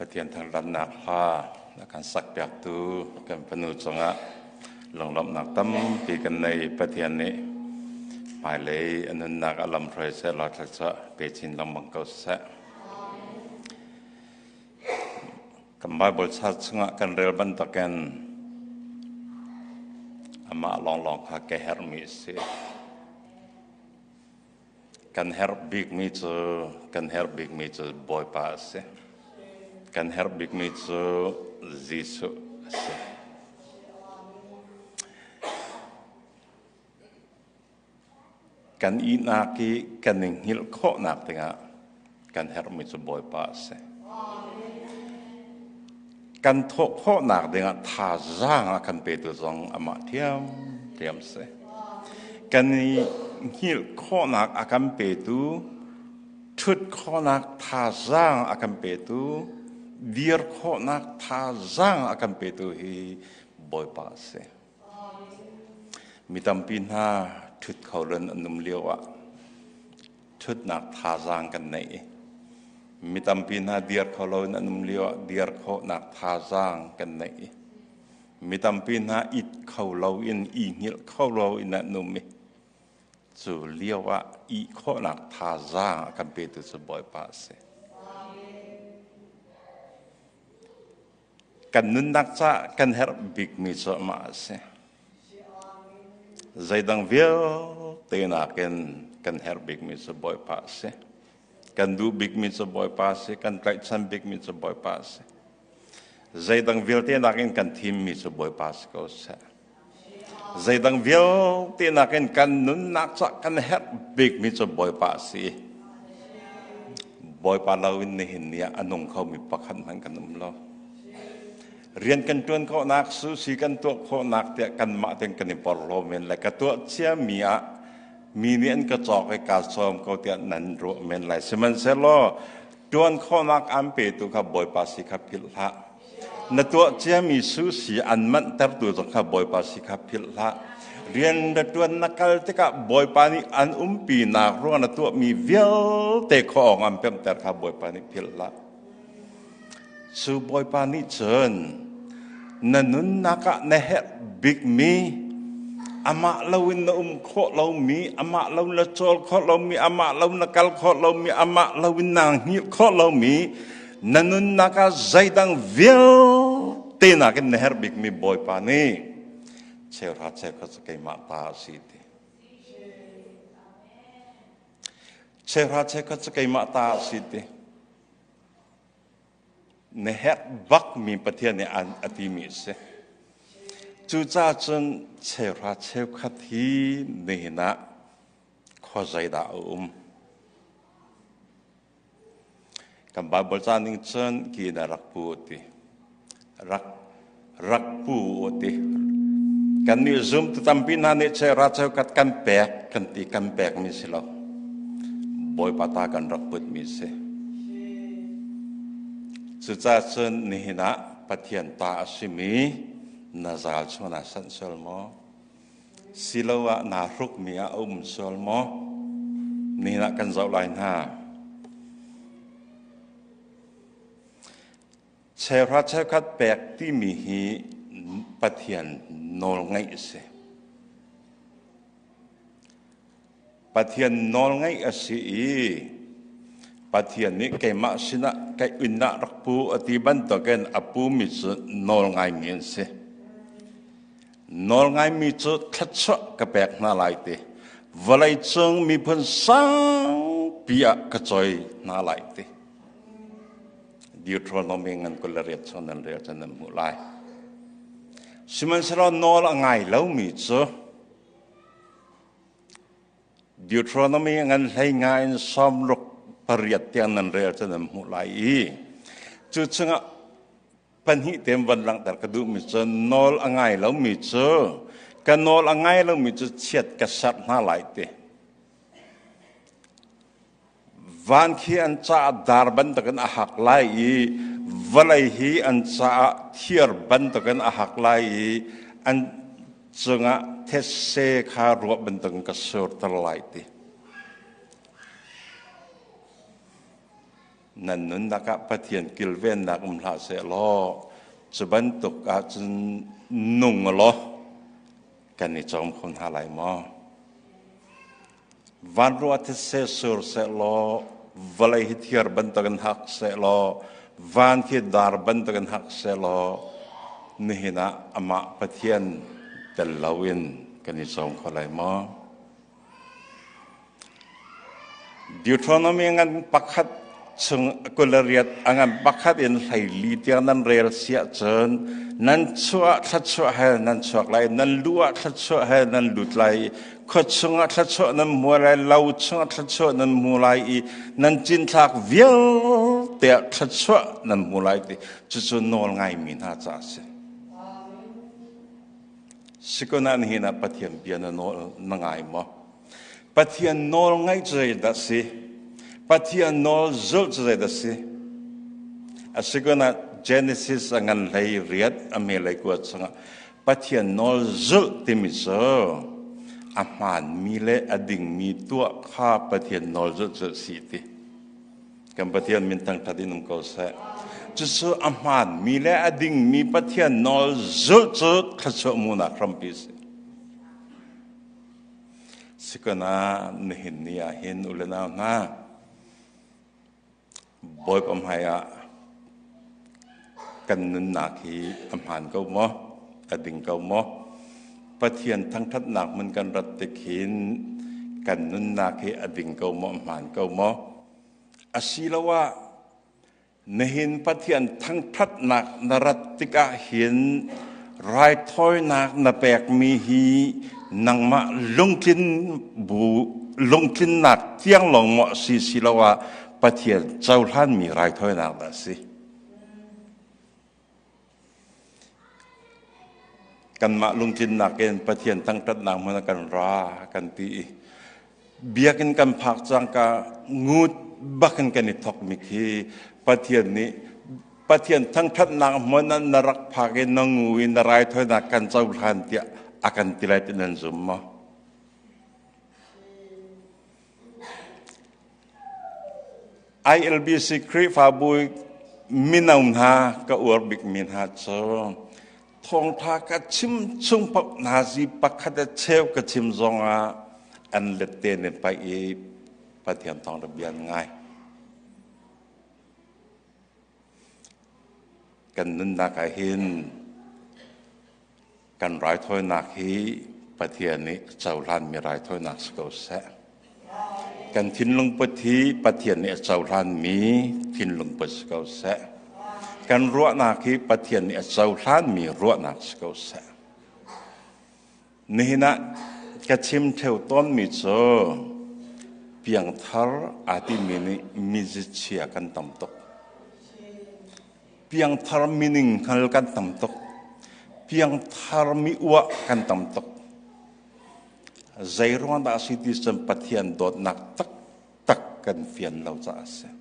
Pathian thangṭhatnak hla a kan sakpiaktu kan fanu cungah lunglawmhnak tampi kan nei. Pathian nih hmailei a nunnak a lamhruai seh law thluachuah pe chin lengmang ko seh. Kan Bible ca chungah kan rel bantukin amah lawnglawng kha ka herhmi a si. Kan herh bikmi cu kan herh bikmi cu Bawipa a si. Kan herh bikmi cu Jesuh a si. Kan ihnak i kan i hngilh khawhnak dingah kan herhmi cu Bawipa a si. Kan thawh khawhnak dingah thazaang a kan petu zong amah ṭhiamṭhiam a si. Kan i hngilh khawhnak a kan petu, ṭhut khawhnak thazaang a kan petu, dir khawhnak thazaang a kan petu hi Bawipa a si. Mi tampi hna ṭhut kho loin an um lioah ṭhutnak thazaang kan nei i mi tampi hna dir kho loin an um lioah dir khawhnak thazaang kan nei i mi tampi hna it kho loin i hngilh kho loin an um i cu lioah ih khawhnak thazaang a kan petu cu Bawipa a si. Kan nunnak caah kan herh bikmi cu amah a si. Zeidang vialte nakin kan herh bikmi cu Bawipa a si. Kan duh bikmi cu Bawipa a si. Kan tlaihchan bikmi cu Bawipa a si. Zeidang vialte nakin kan thimmi cu Bawipa si ko seh. Zeidang vialte nakin kan nunnak caah kan herh bikmi cu Bawipa a si. Bawipa loin nihin ni ah a nung khomi pakhat hmanh kan um lo. Rian kan ṭuan khawhnak, susi kan tuah khawhnak tiah kanmah tein kan i porhlaw men lai. Ka tuah ciami ah mi nih an ka cawk i kaa sawm ko tiah nan ruah men lai. Sihmanhsehlaw ṭuan khawhnak aan petu kha Bawipa si kha philh hlah. Na tuah ciami susi an manhtertu zong kha Bawipa si kha philh hlah. Rian na ṭuan na kal tikah Bawipa nih an umpinak ruang na tuahmi vialte khuaawng an pemhter kha Bawipa nih philh hlah. Cu Bawipa nih cun na nunnak ah na herh bikmi amah loin na um khawh lomi, amah lo na cawl khawh lomi, amah lo na kal khawh lomi, amah loin naa hngilh khawh lomi, na nunnak ah zeidang vialte nakin na herh bikmi Bawipa nih cheuhra cheukhat cu keimah ta a si ti. Cheuhra cheukhat cu keimah ta a si ti. Na herh bakmi Pathian nih a timi a si. Cucaah cun cheuhra cheukhat hi nihin ah khuazei dah a um? Kan Baibal ca ning cun ki na rak pu ti. Rak rak pu ti. Kan nih zumtu tampi hna nih cheuhra cheukhat kan pek kan ti kan pekmi si lo. Bawipa ta kan rak putmi si. Cucaah cun nihin ah Pathian ta a simi na zal chung naa sanh sual maw? Siloah naa hrukmi ah a um sual maw? Nihin ah kan zoh lai hna. Cheuhra cheukhat pek timi hi Pathian nawlngaih a si. Pathian nawlngaih a si i Pathian nih keimah sinah ka inn ah rak pu a ti bantukin a pumi cu nawlngaimi an si. Nawlngaimi cu thluachuah ka pek hna lai ti. Vawleicung miphun sangpi ah ka cawi hna lai ti. Deuteronomy ngan 28 chung nan rel cun nan hmuh lai. Sihmanhsehlaw nawl a ngai lomi cu Deuteronomy ngan 15 in 68 tiang nan rel cu nan hmuh lai i cu chungah pahnih tein van langhter ka duhmi cu nawl a ngai lomi cu ka nawl a ngai lomi cu chiat ka serh hna lai ti. Van khi an caah dar bantukin a hak lai i vawlei hi an caah thir bantukin a hak lai i an cungah thetse kha ruah bantukin ka surter lai ti. Nan nunnak ah Pathian kilvennak um hlah seh law cu bantuk ahcun nung law kan i cawm kho hna lai maw? Vanruah thetse sur seh law vawlei hi thiar bantukin hak seh law van khi dar bantukin hak seh law nihin ah amah Pathian tel loin kan i cawm kho lai maw? Deuteronomy ngan pakhat chung 28 a ngan pakhat in 14 tiang nan rel siah cun nan chuah thluachuah he nan chuak lai, nan lu ah thluachuah he nan lut lai, khua chungah thluachuah nan hmu lai, lo chungah thluachuah nan hmu lai i nan cinthlak vialte ah thluachuah nan hmu lai ti cucu nawl ngaimi hna ca a si. Sikunan hin ah Pathian bia na nawl na ngai maw? Pathian nawl ngaih cu zeidah si? Pathian nawl zulh cu zeidah si? Asikunah Genesis a ngan hlei riat a me lei kua chungah Pathian nawl zulh timi cu a hmaanmi le a dingmi tuah kha Pathian nawl zulh cu si ti. Kan Pathian min thangṭhat in um ko seh. Cucu a hmaanmi le a dingmi Pathian nawl zulh cu thluachuah hmuhnak hrampi a si. Sikana nihin ni ah hin u le nau hna, Bawipa hmai ah kan nunnak hi a hmaan ko maw? A ding ko maw? Pathian thangṭhatnak hmun kan rat tik hin kan nunnak hi a ding ko maw? A hmaan ko maw? Asiloah Nihin Pathian thangṭhatnak na rat tikah hin raithawinak na pekmi hi nangmah lungtlin bu lungtlinnak tiang lawng maw a si siloah Pathian cohlanmi raithawinak dah a si? Kanmah lungtlinnak in Pathian thangṭhatnak hmun ah kan ra kan ti i biakinn kan phak cangka ngut bakin kan i thokmi khi Pathian nih Pathian thangṭhatnak hmun ah na rak phak i na ngu i na raithawinak kan cohlan tiah a kan ti lai ti nan zum maw? ILBC Khrihfabu mino hna ka uar bikmi hna cu thawngṭha ka chim chung paoh nazi pakhat a cheu ka chim zongah an let te ne paih i Pathian thawngṭha bia an ngai. Kan nunnak ah hin Kan raithawinak hi Pathian nih cohlanmi raithawinak si ko seh. Kan thinlungput hi Pathian nih a cohlanmi thinlungput si ko seh. Kan ruahnak hi Pathian nih a cohlanmi ruahnak si ko seh. Nihin ah ka chim ṭheo tawnmi cu piangthar aa timi nih mizichia kan tam tuk. Piangthar mining hngal kan tam tuk. Piangthar mi uah kan tam tuk. Zei ruang dah si ti cun Pathian dawtnak taktak kan fian lo caah a si.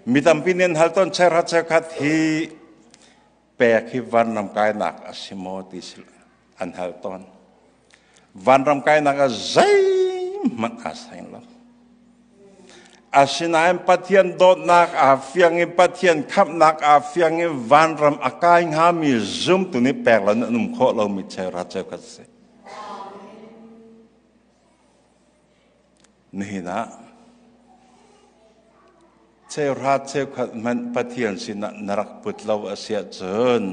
Mi tampi nih an hal tawn cheukhat cheukhat hi pek hi vanram kainak a si maw ti si an hal tawn. Vanram kainak ah zeihmanh aa seng lo. Asinain Pathian dawtnak aa fiang i Pathian khamhnak aa fiang i vanram a kai hngami zumtu nih pek lo an um khawh lomi cheuhra cheukhat a si. Nihin ah cheuhra cheukhat hmanh Pathian sinah na rak put lo a si ahcun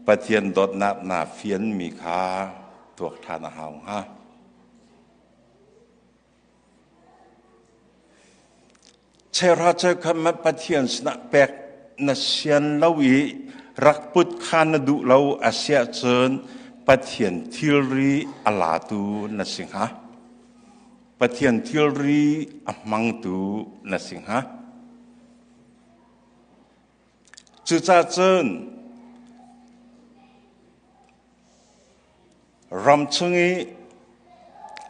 Pathian dawtnak naa fianmi kha tuak ṭhan a hau hnga. Cheuhra cheukhat hmanh Pathian sinah pek na sian lo i rak put kha na duh lo a si ahcun Pathian thilri a latu na si hnga. Pathian thilri a hmangtu na si hnga. Cucaah cun ram chung i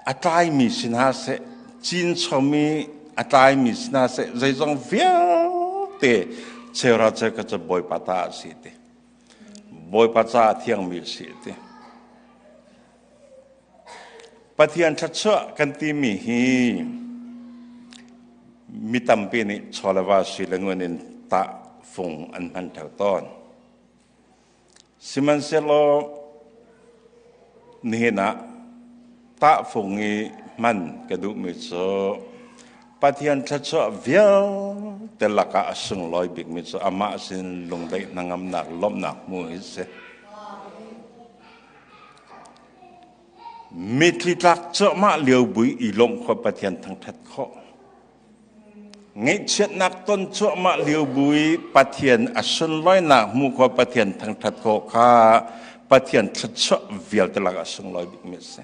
a tlaimi si hna seh, cinchom i a tlaimi si hna seh, zeizong vialte cheuhra cheukhat cu Bawipa ta a si ti. Bawipa caah thiangmi a si ti. Pathian thluachuah kan timi hi Mi tampi nih chaw le va sui le ngun in tah fung an hman ṭheo tawn. Sihmanhsehlaw nihin ah tahfung i hman ka duhmi cu Pathian thluachuah vialte lakah a sunglawi bikmi cu amah sin lungdaih hnangamnak lawmhnak hmuh hi si. Mitthli tlak cuahmah lio bui i lawmh khawh Pathian thangṭhat khawh. Ngaihchiatnak ton cuahmah lio bu i Pathian a sunlawinak hmuh khawh Pathian thangṭhat khawh kha Pathian thluachuah vialte lakah a sunglawi bikmi a si.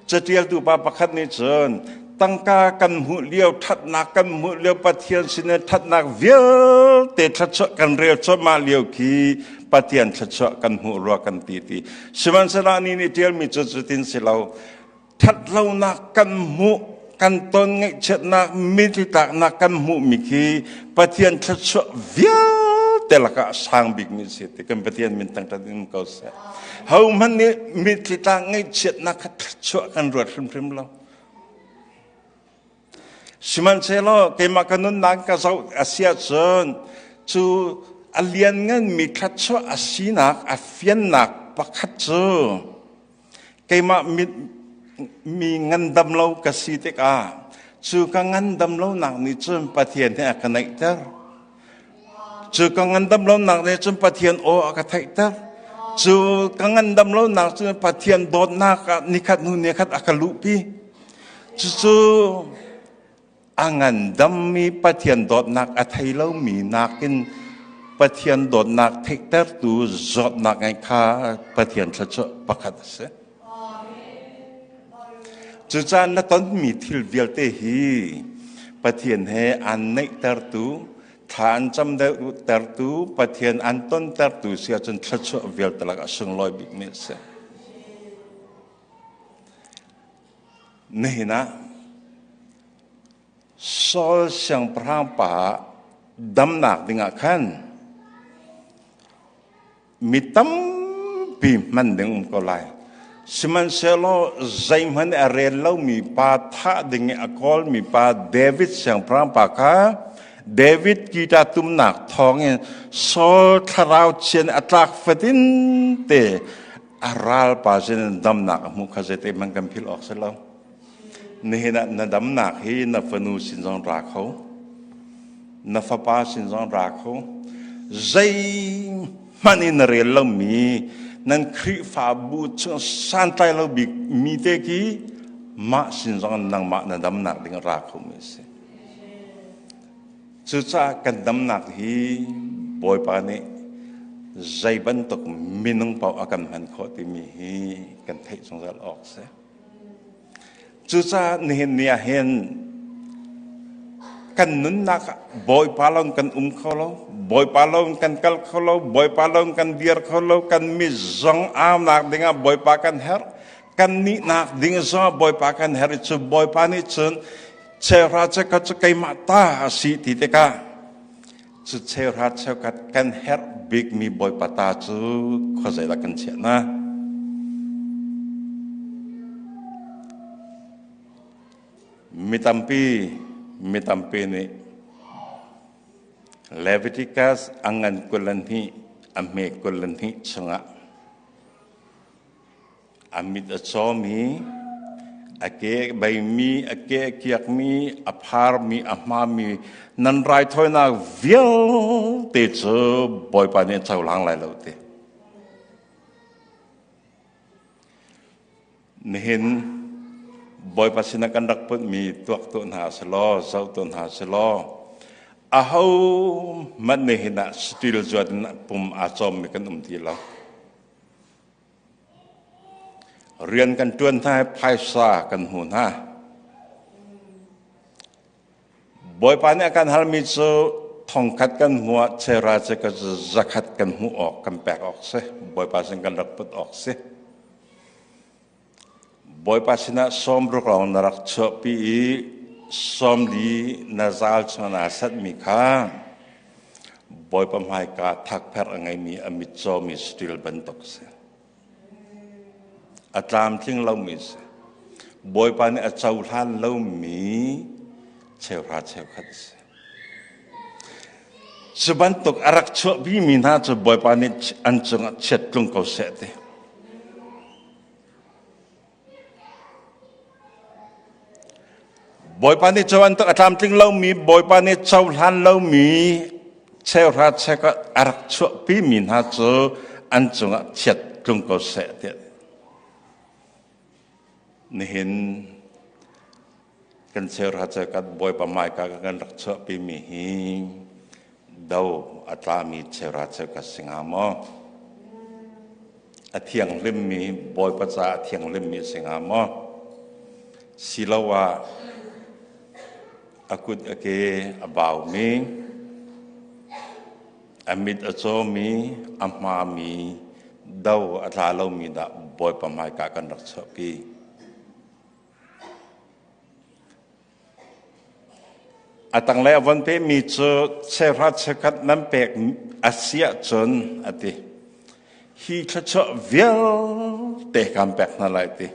Caṭialtu pa pakhat nih cun tangka kan hmuh lio ṭhatnak kan hmuh lio Pathian sin ṭhatnak vialte thluachuah kan rel cuahmah lio khi Pathian thluachuah kan hmuh rua kan ti ti. Sihmanhsehlaw ni nih ṭialmi cu cutin si lo. Ṭhatlonak kan hmuh, kan ton ngaihchiatnak, mithitlaknak kan hmuhmi khi Pathian thluachuah vialte lakah a sang bikmi a si ti kan Pathian min thangṭhat in ko seh. Hohmanh nih mitthli-tlak ngaihchiatnak kha thluachuah kan ruat hrimhrim lo. Sihmanhsehlaw keimah ka nunnak ka zoh a si ahcun cu a liannganmi thluachuah a sinak a fiannak pakhat cu Keimah mi ngandam lo ka si tikah cu ka ngandam lonak nih cun Pathian he a ka naihter. Cu ka ngandam lonak nih cun Pathian aw a ka theihter. Cu ka ngandam lonak cun Pathian dawtnak ah nikhat hnu nikhat a ka luhpi. Cucu a ngandammi Pathian dawtnak a thei lomi nakin Pathian dawtnak theihtertu zawtnak ngeih kha Pathian thluachuah pakhat a si. Cucaah na tonmi thil vialte hi Pathian he aan naihtertu, thla an cam tertu, Pathian an tontertu si ahcun thluachuah vialte lak a sunglawi bikmi a si. Nihin ah Saul siangpahrang pa damnak dingah khan mi tampi hman ding um ko lai. Sihmanhsehlaw zeihmanh a rel lomi pa thah ding i a kawlmi pa David siangpahrang pa kha David guitar tumnak thawngin Saul thlarau chian a tlak fatin te a ralpa sin damnak a hmuh kha zeite hmanh kan philh awk si lo. Nihin ah na damnak hi na fanu sin zong ra kho, na fapa sin zong ra kho. Zeihmanh in na rel lomi nan Khrihfabu chung santlai lo bik mi te khi mah sin zong nangmah na damnak ding ra kho mi si. Cucaah kan damnak hi Bawipa nih zei bantuk minung paoh a kan hman khawh timi hi kan theih zungzal awk si. Cucaah nihin ni ah hin kan nunnak ah Bawipa lawng kan um kho lo, Bawipa lawng kan kal kho lo, Bawipa lawng kan dir kho lo, kan mi zong aunak dingah Bawipa kan herh, kan nihnak ding zong Bawipa kan herh i cu Bawipa nih cun cheuhra cheukhat cu keimah ta a si ti tikah cu cheuhra cheukhat kan herh bikmi Bawipa ta cu khuazei dah kan chiah na? Mi tampi, mi tampi nih Leviticus a ngan 22, a hme 22 chungah A mit a cawmi, a ke a beimi, a ke a kiakmi, a pharmi, a hmami nan raithawinak vialte cu Bawipa nih a cohlang lai lo ti. Nihin Bawipa sinah kan rak putmi tuak tu hna selaw, zoh tu hna selaw, aho hmanh nihin ah saṭil zuat in pum aa cawmmi kan um ti lo. Rian kan ṭuan hna i phaisa kan hmu hna. Bawipa nih a kan halmi cu thongkhat kan hmu ah chera cu ka zakhat kan hmuh awk kan pek awk si. Bawipa sin kan rak put awk si. Bawipa sinah sawmruk lawng na rak chuahpi i sawmli na zal chung naa satmi kha Bawipa hmaika thakpherh a ngeimi a mitcawmi saṭil bantuk a si. A tlamtling lomi a si. Bawipa nih a cohlan lomi Cheuhra cheukhat a si. Cu bantuk a rak chuahpimi hna cu Bawipa nih an cungah chiat tlung ko seh ti. Bawipa nih cu bantuk a tlamtling lomi, Bawipa nih cohlan lomi cheuhra cheukhat a rak chuahpimi hna cu an cungah chiat tlung ko seh tiah. Nihin kan cheuhra cheukhat Bawipa hmaika kan rak chuahpimi hi do a tlami cheuhra cheukhat si hnga maw? A thianghlimmi Bawipa caah a thianghlimmi si hnga maw? Siloah a kut a ke a baumi, a mit a cawmi, a hmami, do a tla lomi dah Bawipa hmaika kan rak chuahpi. A tanglei a von pehmi cu cheuhra cheukhat nan pek a si ahcun a ti. Hi thluachuah vialte kan pek hna lai ti.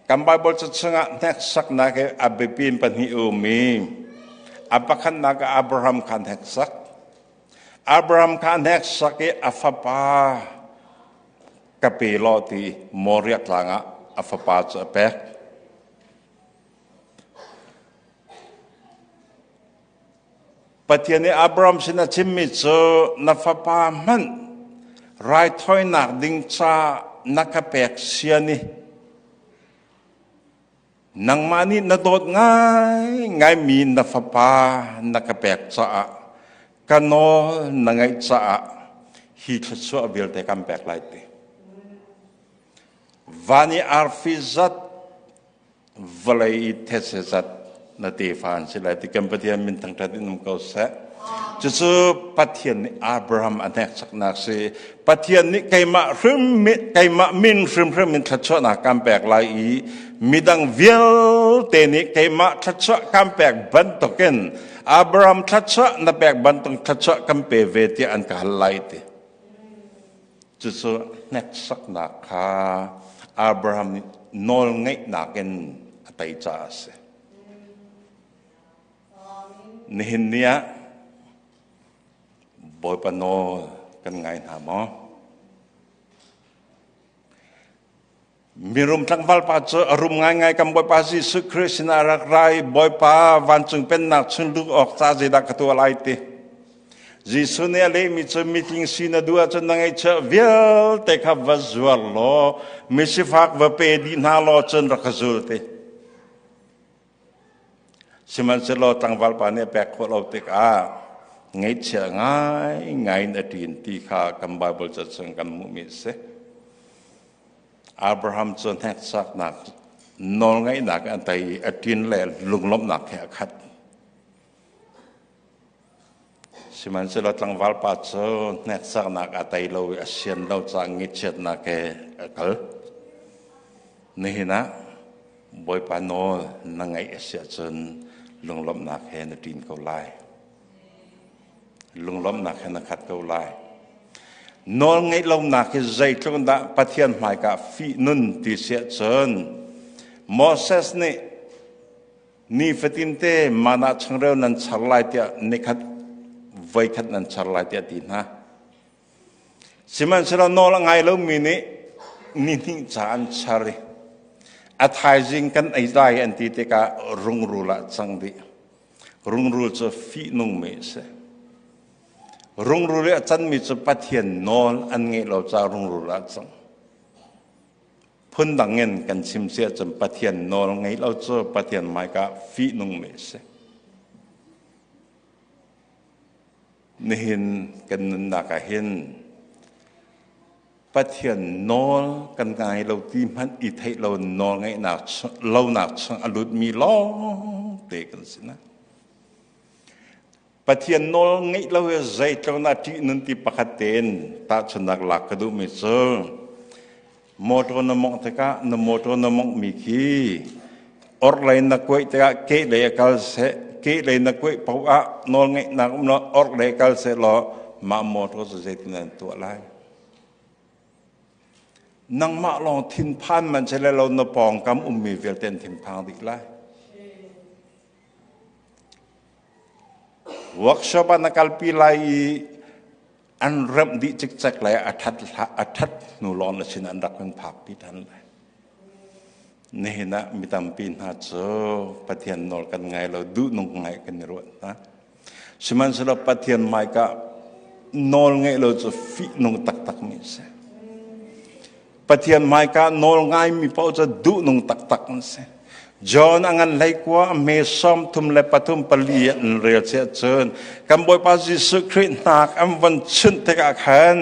Kan Baibal ca chungah hneksaknak he a biapi in pahnih a um i a pakhatnak ah Abraham kha hneksak. Abraham kha hneksak i a fapa ka pe law ti Moriah tlang ah a fapa cu a pek. Pathian nih Abraham sin a chimmi cu na fapa hmanh raithawinak ding ca na ka pek sian i nangmah nih na dawt ngaingaimi na fapa na ka pek caah ka nawl na ngaih caah hi thluachuah vialte kan pek lai ti. Van i arfi zat vawlei i thetse zat na tefa an si lai ti kan Pathian min thangṭhat in um ko seh. Cucu Pathian nih Abraham a hneksaknak si. Pathian nih keimah hrim keimah min hrimhrim in thluachuahnak kan pek lai i midang vialte nih keimah thluachuah kan pek bantukin Abraham thluachuah na pek bantuk thluachuah kan pe ve tiah an ka hal lai ti. Cucu hneksaknak kha Abraham nih nawlngeihnak in a tei caah a si. Nihin ni ah Bawipa nawl kan ngai hna maw? Mirum tlangval pa cu a rum ngaingai kan Bawipa Jesuh Khrih sinah a rak ra i Bawipa vancung pennak chung luh awk ca zeidah ka tuah lai ti. Jesuh nih a lehmi cu mitling si na duh ahcun na ngeihchiah vialte kha va zuar law misifak va pe dih hna law cun rak ka zul ti. Sihmanhsehlaw tlangval pa nih a pek khawh lo tikah ngaihchia ngaingai in a ṭin ti kha kan Baibal ca chung kan hmuhmi a si. Abraham cu hneksaknak nawlngaihnak an tei i a ṭin le lunglawmhnak he a khat. Sihmanhsehlaw tlangval pa cu hneksaknak a tei lo i a sian lo caah ngaihchiatnak he a kal. Nihin ah Bawipa nawl na ngaih a si ahcun lunglawmhnak he na ṭin ko lai. Lunglawmhnak he na khat ko lai. Nawl ngeih lonak hi zeitluk dah Pathian hmaika fih nun ti si ahcun Moses nih Nifatinte mana changreu nan char lai tiah nikhat voikhat nan char lai tiah ti hna. Sihmanhsehlaw nawl a ngai lomi nih nihnih ca an char i a thaizing kan ei lai an ti tikah rungrul ah cang dih. Rungrul cu fihnungmi a si. Rungrul i a canmi cu Pathian nawl an ngeih lo caah rungrul ah a cang. Phundang in kan chim si ahcun Pathian nawl ngei lo cu Pathian hmaika fihnungmi a si. Nihin kan nunnak ah hin Pathian nawl kan ngai lo ti hmanh i theih lo nawl ngeihnak lonak chung a lutmi lawng te kan si na. Pathian nawl ngeih lo hi zeitluk na ṭih nun ti pakhat tein tahchunhnak lak ka duhmi cu motor na mawngh tikah na motor na mawnghmi khi orhlei na kuaih tikah kehlei a kal seh kehlei na kuaih paoh ah nawl ngeihnak um lo orhlei kal seh law mah motor cu zeitin an tuah lai nangmah lawng thinphan man sile lo na pawngkam ummi vialte an thinphang dih lai. Workshop ah na kalpi lai i an remh dih cikcek lai a that a that hnu lawng na sin an rak kan phakpi than lai. Nihin ah mi tampi hna cu Pathian nawl kan ngai lo, duhnung ngai kan i ruat hna. Sihmanhsehlaw Pathian hmaika nawl ngeih lo cu fihnung taktak mi a si. Pathian hmaika nawl ngaimi paoh cu duhnung taktak an si. John a ngan hlei kua a hme 33 4 an rel chiah cun kan Bawipa Jesuh Khrih hnak an von chunh tikah khan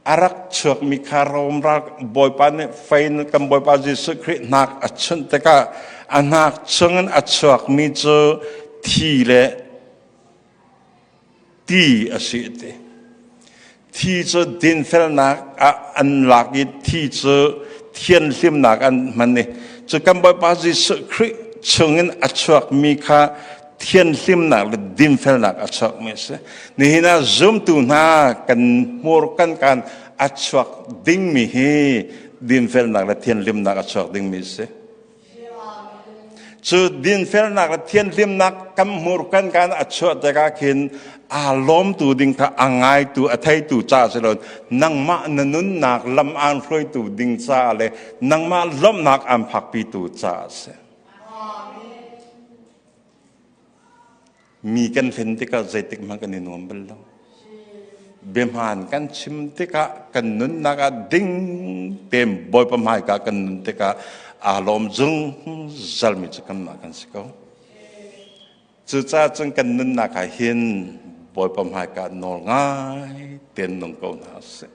a rak chuakmi kha Rom ral Bawipa nih fein kan Bawipa Jesuh Khrih hnak a chunh tikah a hnak chungin a chuakmi cu thi le ti a si ti. Thi cu dinfelnak ah an lak i thi cu thianhlimnak an hman i cu kan Bawipa Jesuh Khrih chungin a chuakmi kha thianhlimnak le dinfelnak a chuakmi a si. Nihin ah zumtu hna kan hmur kan kaan a chuak dingmi hi dinfelnak le thianhlimnak a chuak dingmi a si. Cu dinfelnak le thianhlimnak kan hmur kan kan a chuah tikah khin aa lawmtu ding kha a ngaitu a theitu ca si lo nangmah na nunnak lam aan hruaitu ding ca le nangmah lawmhnak aan phakpitu ca a si. Mi kan hlen tikah zeitik hmanh kan i nuam bal lo. Biahmaan kan chim tikah kan nunnak ah ding tein Bawipa hmaika kan nun tikah aa lawm zungzalmi cu kanmah kan si ko. Cucaah cun kan nunnak ah hin Bawipa hmaika nawl ngai tein nung ko hna sih.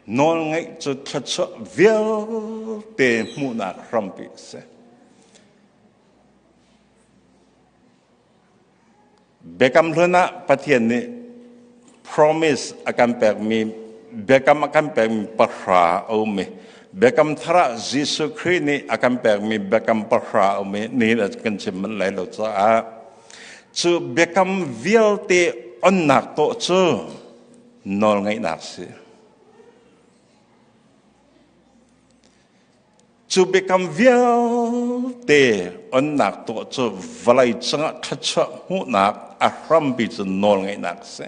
Nawl ngeih cu thluachuah vialte hmuhnak hrampi a si. Biakam Hlun ah Pathian nih promise a kan pekmi biakam a kan pekmi pahra a um i Biakam Thar ah Jesuh Khrih nih a kan pekmi biakam pahra a um i nihin ah kan chim manh lai lo caah cu biakam vialte onnak tawh cu nawlngaihnak si. Cu biakam vialte onnak tuah cu vawlei cungah thluachuah hmuhnak a hrampi cu nawlngaihnak a si.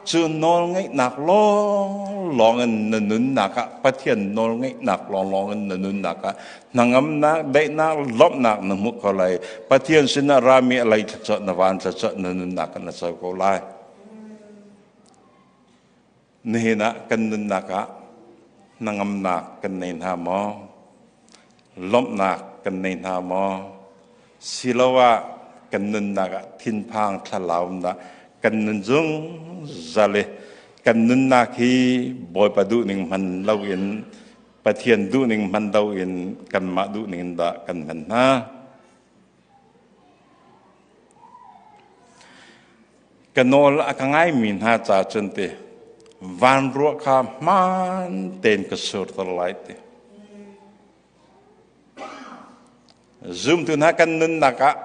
Cu nawlngaihnak lawnglawng in na nunnak ah Pathian nawlngaihnak lawnglawng in na nunnak ah hnangamnak, daihnak, lawmhnak na hmuh ko lai. Pathian sinah rami a lei thluachuah na van thluachuah na nunnak ah na co ko lai. Nihin ah kan nunnak ah hnangamnak kan nei hna maw? Lawmhnak kan nei hna maw? Siloah kan nunnak ah thinphang thlalau dah kan nun zungzal i kan nunnak hi Bawipa duhning hman loin Pathian duhning hman loin kanmah duhning in dah kan hman hna? Ka nawl a ka ngaimi hna ca cun ti vanruah kha hmaan tein ka surter lai ti. Zumtu hna kan nunnak ah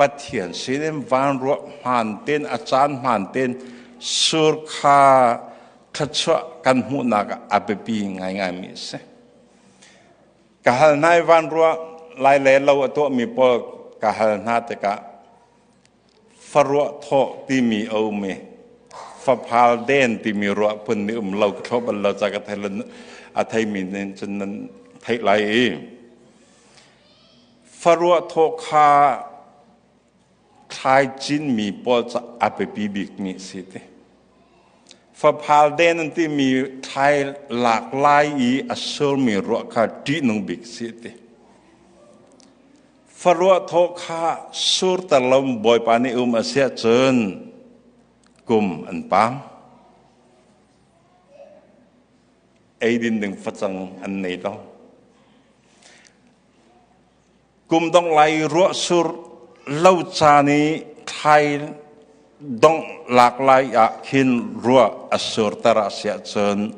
Pathian sinin vanruah hmaan tein a caan hmaan tein sur kha thluachuah kan hmuhnak ah a biapi ngaingaimi a si. Ka hal hna i vanruah lai le lo a tuahmi pawl ka hal hna tikah Faruah thawh timi a um i faphal den timi ruah phun nih um lo ka thlawh bal lo ca ka thei a theimi nih cun nan theih lai i faruah thawh kha thlai cinmi pawl ca a biapi bikmi a si ti. Faphal den an timi thlai lak lai i a surmi ruah kha ṭihnung bik si ti. Faruah thawh kha surter lo Bawipa nih um a si ahcun kum an pam. Eidin ding facang an nei lo. Kum dongh lai ruah sur lo caan i thlai dongh lak lai ah khin ruah a surter a si ahcun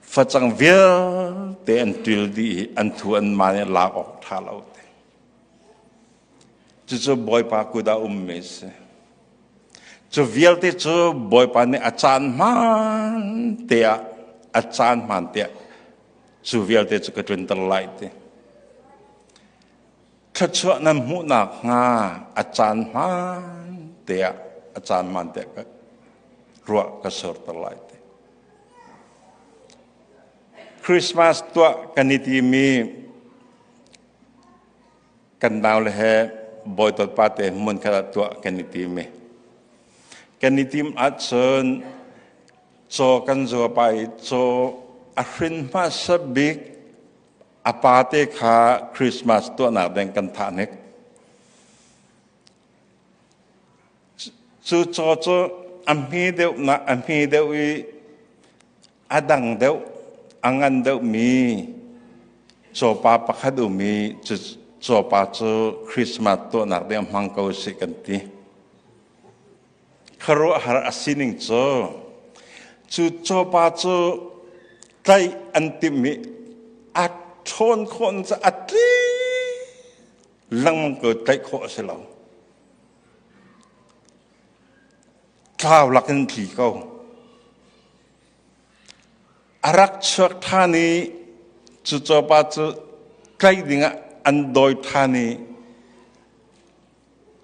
Facang vialte an ṭil dih i an thu an maan i lak awk ṭha lo te. Cucu Bawipa kut ah ummi a si. Cu vialte cu Bawipa nih a caan hmaan te ah a caan hmaan te ah cu vialte cu ka tlunter lai ti. Thluachuah nan hmuh nakhnga a caan hmaan te ah a caan man te ka ruah ka surter lai te. Christmas tuah kan i timi kan nau le he bawi pa te hmun khat ah tuah kan i tim i kan i tim ahcun caw kan zua pa i caw a hrin hmasa bik a pa te kha Christmas tuahnak ding kan thah hnik. Cu caw cu a hme deuh na a hme deuh i a dang deuh a ngan deuh mi cawpa pakhat um i cu cawpa cu Christmas tuahnak ding a hmang ko si kan ti. Khuaruahhar a sining cu cu cawpa cu tlaih an timh i a ṭhawn khawh cu a tli lengmang ko tlaih khawh a si lo. Tlau lakin tli ko. A rak chuak ṭhan i cu cawpa cu tlaih dingah an dawi ṭhan i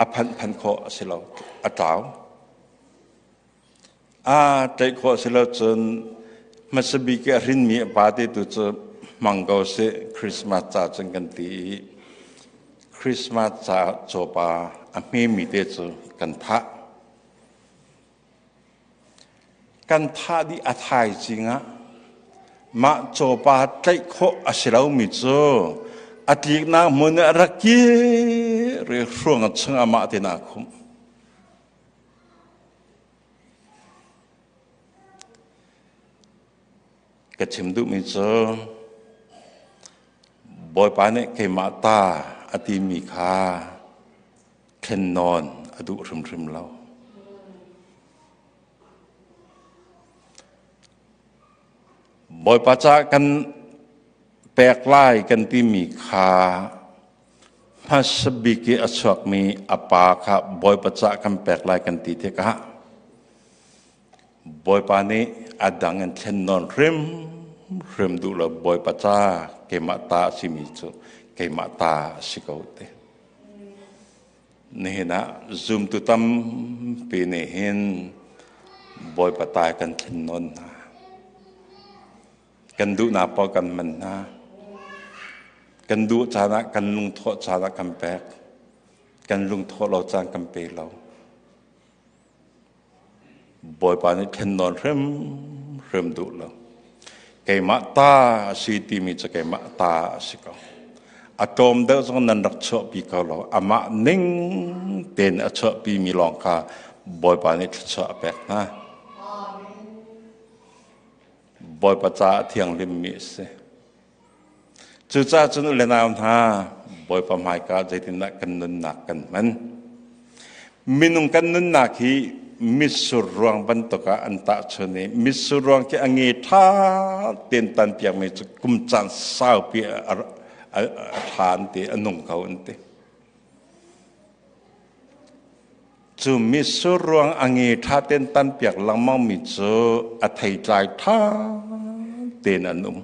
a phanh phan khawh a si lo, a tlau. A tlaih khawh a si lo cun hmasa bik i a hrinmi a pa te tu cu hmang ko sih Christmas ca cun kan ti i Christmas ca cawpa a hmemi te cu kan thah. Kan thah dih a thaizing ah mah cawpa tlaih khawh a si lomi cu a tliknak hmun ah rak kir i hruang chung amah tein aa khumh. Ka chim duhmi cu Bawipa nih keimah ta a timi kha thlennawn a duh hrimhrim lo. Bawipa ca kan pek lai kan timi kha Hmasa bik i a chuakmi a pa kha Bawipa cah kan pek lai kan ti tikah Bawipa nih a dang in thlen nawn hrimhrim duh lo Bawipa ca keimah ta a simi cu keimah ta a si ko ti. Nihin ah zumtu tampi nih hin Bawipa ta kan thlen nawn hna. Kan duhnak paoh kan man hna. Kan duh caan ah kan lungthawh caan ah kan pek. Kan lungthawh lo caan kan pe lo. Bawipa nih thlennawn hrimhrim duh lo. Keimah ta a si timi cu keimah ta a si ko. A tlawm deuh zong nan rak chuahpi ko lo. Amah ning tein a chuahpimi lawng kha Bawipa nih thluachuah a pek hna. Bawipa caah thianghlimmi a si. Cucaah cun u le nau hna, Bawipa hmaika zeitindah kan nunnak kan hman? Minung kan nunnak hi mitsur ruang bantuk ah an tahchun i mitsur ruang khi a nge ṭha tein tanpiakmi cu kum caan saupi a ṭha an ti, a nung kho an ti. Cu mitsur ruang a nge ṭha tein tanpiak lengmangmi cu a theitlai ṭha tein an um.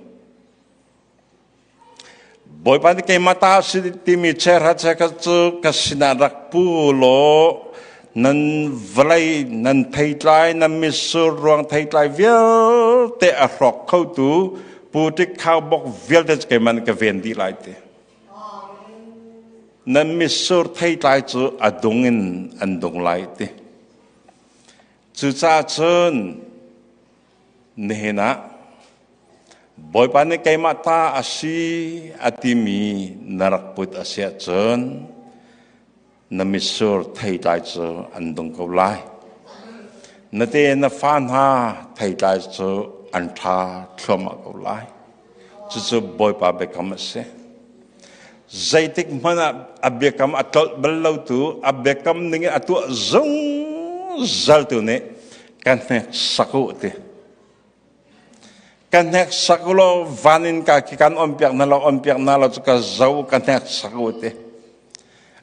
Bawipa nih keimah ta a si timi chiahra chiakhat cu ka sinah rak pu law nan vawlei nan theitlai nan mitsur ruang theitlai vialte a hrawk khotu putik khaubawk vialte cu keimah nih ka ven dih lai ti. Nan mitsur theitlai cu a dung in an dung lai ti. Cucaah cun nihin ah Bawipa nih keimah ta a si a timi na rak put a si ahcun na mitsur theitlai cu an dung ko lai. Na te na fa hna theitlai cu an ṭha thluahmah ko lai. Cucu Bawipa biakam a si. Zeitik hmanh ah a biakam a tlolh bal lo tu, a biakam ning in a tuah zungzal tu nih kan hneksak u ti. Ka hneksak u law van in ka khi kan on piak hna lo, on piak hna lo cu ka zo ka hneksak u ti.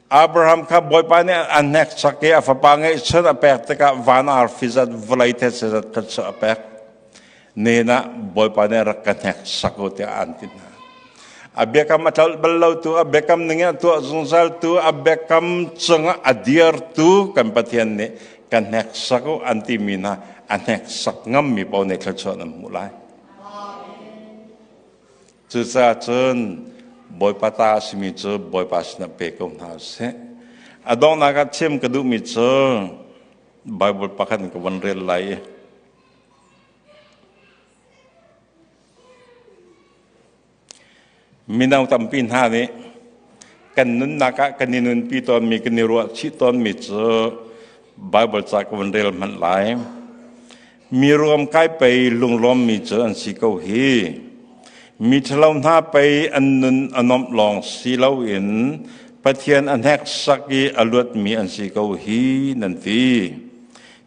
Abraham kha Bawipa nih a hneksak i a fapa ngeihchun a pek tikah van arfi zat vawlei thetse zat kha cu a pek. Nen ah Bawipa nih rak ka hneksak u tiah an ti hna. A biakam a tlolh bal lo tu, a biakam ning in a tuah zungzal tu, a biakam cungah a dir tu kan Pathian nih ka hneksak u an timi hna a hneksak ngammi paoh nih thluachuah nan hmuh lai. Cucaah cun Bawipa ta a simi cu Bawipa sinah pe ko hna usih. A donghnak ah chim ka duhmi cu Bible pakhat in ka von rel lai i Mino tampi hna nih kan nunnak ah kan i nunpi tawnmi, kan i ruahchih tawnmi cu Baibal ca ka vun rel hmanh lai. Mi ruamkai pei lunglawmmi cu an si ko hi. Mi ṭhalo hna pei an nun a nuamh lawng si loin Pathian a hneksak i a luatmi an si ko hi nan ti.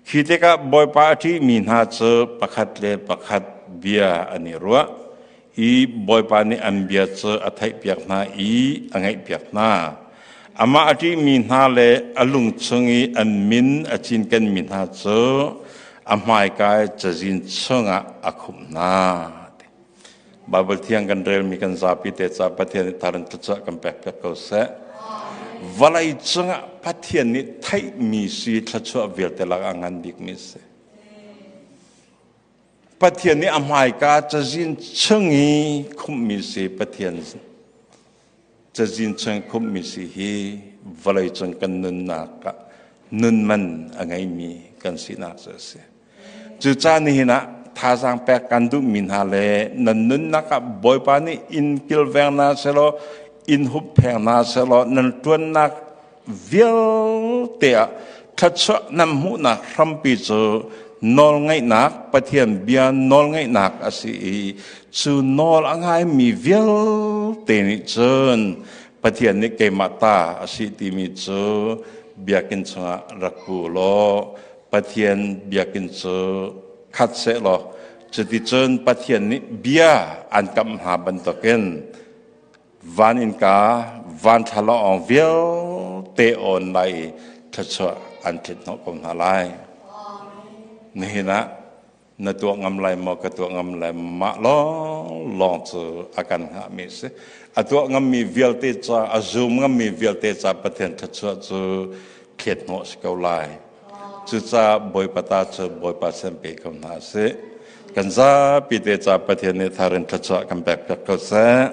Khi tikah Bawipa a ṭihmi hna cu pakhat le pakhat bia an i ruah i Bawipa nih an bia cu a theihpiak hna i a ngaihpiak hna. Amah a ṭihmi hna le a lung chung i an min a cinkenmi hna cu a hmaika i cazin chungah a khumh hna. Baibal thiang kan relmi kan zapi te ca Pathian nih thar in thluachuah kan pekpiak ko seh. Vawlei cungah Pathian nih theihmi si thluachuah vialte lakah a ngan bikmi si. Pathian nih a hmaika cazin chung i khumhmi si Pathian cazin chung khumhmi si hi vawlei cung kan nunnak ah nun man a ngeimi kan sinak cu a si. Cucaah nihin ah thazaang pek kan duhmi hna le nan nunnak ah Bawipa nih in kilveng hna selaw in huppheng hna selaw nan ṭuannak vialte ah thluachuah nan hmuhnak hrampi cu nawlngaihnak Pathian bia nawlngaihnak a si i cu nawl a ngaimi vialte nih cun Pathian nih keimah ta a si timi cu biakinn chungah rak pu law Pathian biakinn cu khat sehlaw cuticun Pathian nih bia an kamh hna bantukin van innka van thlalawng vialte awn lai i thluachuah an ṭhit hnawh ko hna lai. Nihin ah na tuah ngam lai maw ka tuah ngam lai mah lawng lawng cu a kan hngahmi a si. A tuah ngammi vialte ca a zum ngammi vialte ca Pathian thluachuah cu thlet hnawh si ko lai. Cucaah Bawipa ta cu Bawipa sin pe ko hna sih. Kan zapi te ca Pathian nih thar in thluachuah kan pek piak ko seh.